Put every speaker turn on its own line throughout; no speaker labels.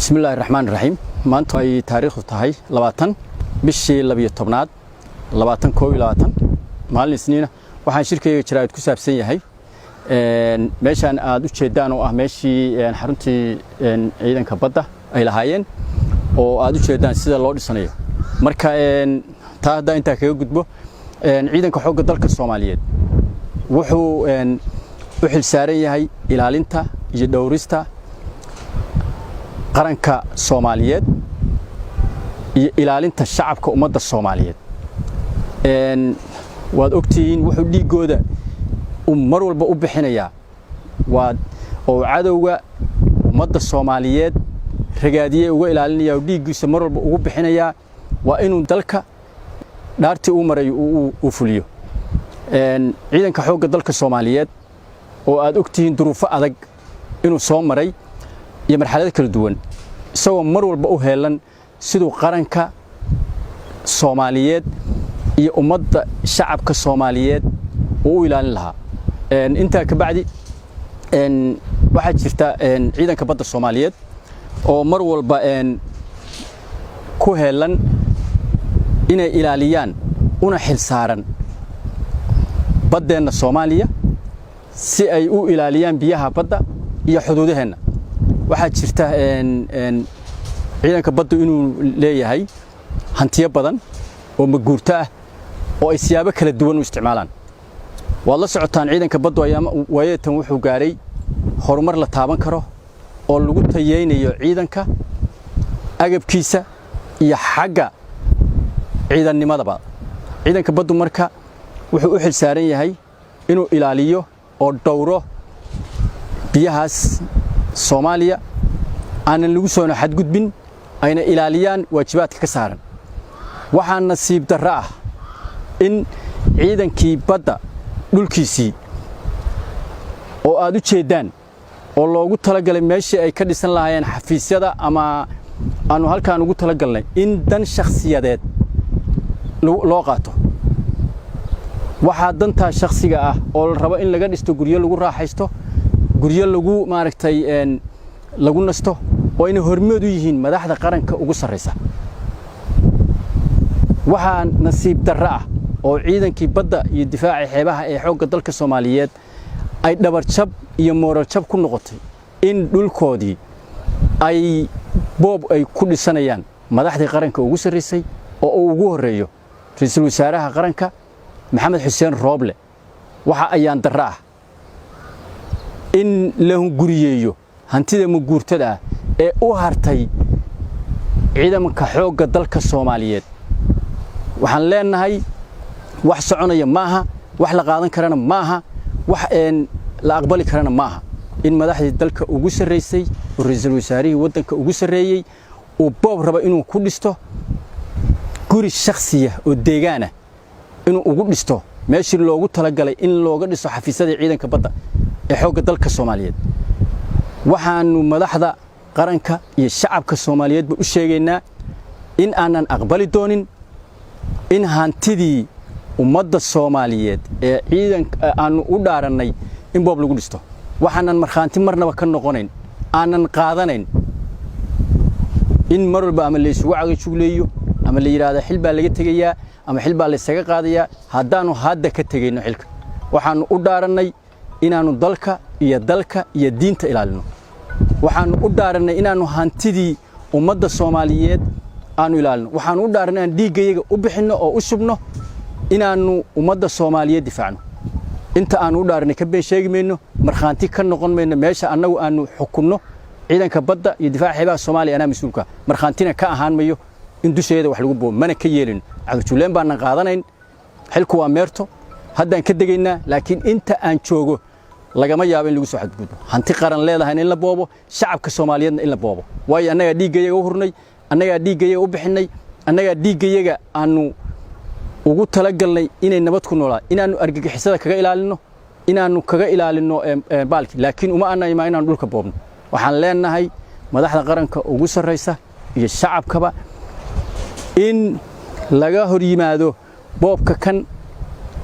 Bismillahi raxmaan raxiim. Maanta ay taariikhdu tahay 20 bishii 12aad 2021, maalin Isniina, waxaan shirkayga jaraa'id ku saabsan yahay meeshaan aad u jeedaan oo ah meeshii xaruntii ciidanka badda ay lahaayeen, oo aad u jeedaan sida loo dhisanayo. Marka taa haddaa intaa kaga gudbo, ciidanka xoogga dalka Soomaaliyeed wuxuu u xil saaran yahay ilaalinta iyo dhowrista qaranka Soomaaliyeed iyo ilaalinta shacabka ummadda Soomaaliyeed. Waad ogtihiin, wuxuu dhiiggooda uu mar walba u bixinayaa waa oo cadowga ummadda Soomaaliyeed ragaadiye uga ilaalinaya oo dhiiggiisa mar walba ugu bixinayaa waa inuu dalka dhaartii uu marayo uu fuliyo. Ciidanka xoogga dalka Soomaaliyeed oo aad ogtihiin duruufo adag inuu soo maray iyo marxalado kala duwan, isagoo mar walba u heelan siduu qaranka Soomaaliyeed iyo ummadda shacabka Soomaaliyeed uu u ilaalin lahaa. Intaa ka bacdi, waxaa jirta ciidanka badda Soomaaliyeed oo mar walba ku heelan inay ilaaliyaan una xil saaran baddeenna Soomaaliya, si ay u ilaaliyaan biyaha badda iyo xuduudaheenna. Waxaa jirta ciidanka baddu inuu leeyahay hantiyo badan oo maguurto ah oo ay siyaabo kala duwan u isticmaalaan. Waad la socotaan, ciidanka baddu waayatan wuxuu gaaray horumar la taaban karo oo lagu tayeynayo ciidanka agabkiisa iyo xagga ciidannimadaba. Ciidanka baddu marka wuxuu u xil saaran yahay inuu ilaaliyo oo dhowro biyahaas Soomaaliya, aanan lagu soona xadgudbin, ayna ilaaliyaan waajibaadka ka saaran. Waxaa nasiib darro ah in ciidankii badda dhulkiisii oo aad u jeeddaan oo loogu talagalay meeshii ay ka dhisan lahaayeen xafiisyada ama aanu halkaan ugu talagalnay in dan shakhsiyadeed loo qaato. Waxaa dantaa shakhsiga ah oo la rabo in laga dhisto guryo lagu raaxaysto, guryo lagu maaragtay lagu nasto, oo inay hormood u yihiin madaxda qaranka ugu sarraysa. Waxaa nasiib darro ah oo ciidankii badda iyo difaaca xeebaha ee xoogga dalka Soomaaliyeed ay dhabarjab iyo moorarjab ku noqotay in dhulkoodii ay boob ay ku dhisanayaan madaxdii qaranka ugu sarraysay, oo uu ugu horreeyo ra-iisul wasaaraha qaranka Maxamed Xuseen Rooble. Waxa ayaan darro ah in la hunguriyeeyo hantida maguurtada ah ee u hartay ciidanka xoogga dalka Soomaaliyeed. Waxaan leenahay, wax soconaya maaha, wax la qaadan karana maaha, wax la aqbali karana maaha in madaxdii dalka ugu sarraysay oo ra-iisul wasaarihii waddanka ugu sarreeyey uu boob rabo inuu ku dhisto guri shakhsiya oo deegaana, inuu ugu dhisto meeshii loogu talagalay in looga dhiso xafiisyadii ciidanka badda ee xoogga dalka Soomaaliyeed. Waxaannu madaxda qaranka iyo shacabka Soomaaliyeedba u sheegaynaa in aanan aqbali doonin in hantidii ummadda Soomaaliyeed ee ciidan aanu u dhaarannay in boob lagu dhisto. Waxaanan markhaanti marnaba ka noqonayn, aanan qaadanayn in mar walba ama laysugu cagajugleeyo ama la yidhaahdo xil baa laga tegayaa ama xil baa laysaga qaadayaa. Haddaannu hadda ka tegayno xilka, waxaannu u dhaarannay inaannu dalka iyo dalka iyo diinta ilaalino. Waxaannu u dhaarannay inaannu hantidii ummadda Soomaaliyeed aanu ilaalino. Waxaannu u dhaarannay inaan dhiiggayaga u bixinno oo u shubno inaannu ummadda Soomaaliyeed difaacno. Inta aanu u dhaaranay ka been sheegi mayno, markhaanti ka noqon mayno. Meesha annagu aanu xukunno, ciidanka badda iyo difaaca xeebaha Soomaaliya, anaa mas-uulka, markhaantina ka ahaan mayo in dusheeda wax lagu boobo, mana ka yeelino. Cagajugleen baanan qaadanayn. Xilku waa meerto, haddaan ka degaynaa, laakiin inta aan joogo lagama yaabo in lagu soo xadgudbo hanti qaran leedahayna in la boobo, shacabka Soomaaliyeedna in la boobo. Waayo, annagaa dhiiggayaga u hurnay, annagaa dhiiggayaga u bixinnay, annagaa dhiiggayaga aanu ugu talagalnay inay nabad ku noolaan, inaannu argagixisada kaga ilaalinno, inaannu kaga ilaalinno baalki, laakiin uma aanna imaan inaanu dhulka boobno. Waxaan leenahay madaxda qaranka ugu sarraysa iyo shacabkaba in laga hor yimaado boobka kan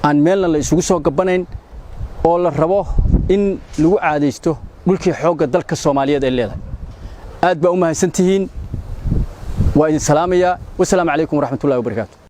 aan meelna la isugu soo gabbanayn oo la rabo in lagu caadaysto dhulkii xoogga dalka Soomaaliyeed ay leedahay. Aad baa u mahadsan tihiin, waa idin salaamayaa. Wasalaamu calaykum waraxmatullahi wabarakaatu.